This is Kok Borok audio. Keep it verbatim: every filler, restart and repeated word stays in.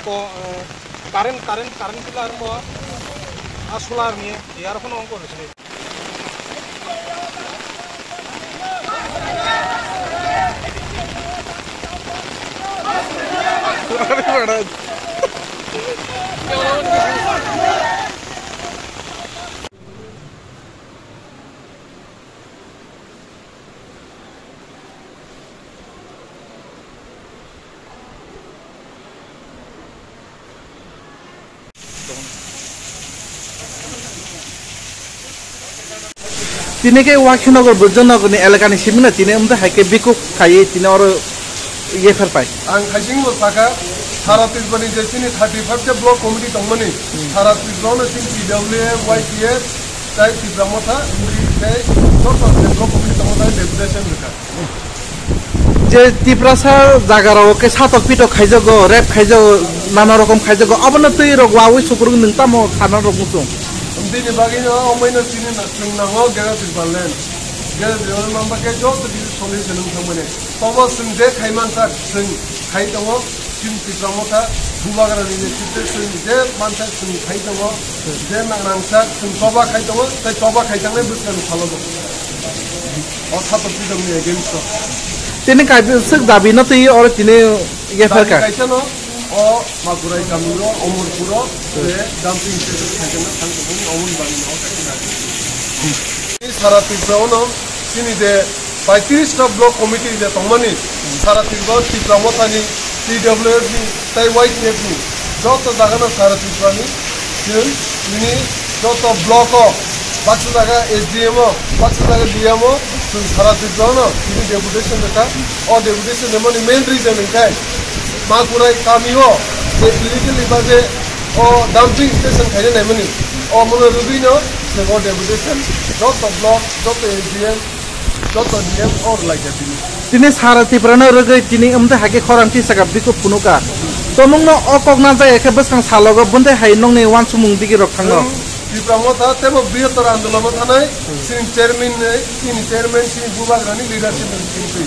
Ko, eh, current, current, current pillar mo, a solar ni, yar kono ongko rwsini. Tini ke Wakhinagar Bujanagar ni elaka ni simi na tini umda hai ke bikuk khai tini oro ye pher pai. Ang khaising bo saka, sara Tripura ni je chini thirty five ta block committee tongmani, sara Tripura no chini T W F, Y T F, tai Tipra Motha, uri tai joto je block committee tongmani deputation rwkha. Je Tiprasa jaga rok ke satok pitok khaijago, rape khaijago, nana rokom khaijago, abono twi rok wawi sukurung nung tamo sana rok muchung. Bini bagwi no omaino chini na chwng nango Greater Tipraland. Greater Tipraland mamba ke joto kisi solution wng thangmani. Tobo chwng je khai mansak chwng khai tongo. Chini Tipra Motha Bubagrani netrite chwng je mansa chwng khai tongo, je nang-, rangchak chwng choba khai tongo, tei choba khai tangnai bwskangni salo bo. O satok pidokni against o. Tini kaisa swk dabi no twi oro tini ye pher ka. Dabi kaisa no, o Makurai kamiro, Omorpuro, je dumping station khai tongna thang tongmani, omoni bagwi no kaisa dabi. Sara Tripura ono chini je paitris ta block committee je tongmani, sara Tripura, Tipra Mothani, T W F ni, tei Y T F ni, joto jagano sara Tripura ni, chwng nini joto block o, baksa jaga S D M o, baksa jaga D M o, chwng sara Tripura no tini deputation rwkha. O deputation rwmani main reason hwnkhe Makurai kami o je illegally ba je o dumping station khaina naimani, o mono rwgwi no chwng o deputation joto block, joto S D M, joto D M o rwlaikha tini. Tini sara Tripura no rwgwi tini umtwi hai khe khorang tisaka bikuk phunukha. Tomungno o kok na jaya khe bwskang salogo bwntwi hai nokni uansukmung digi rok thango. Chwng Tipra Motha teibo brihottor andolon o thanai, chini chairman ni, chini chairman, chini bubagrani leadership ni chini twi.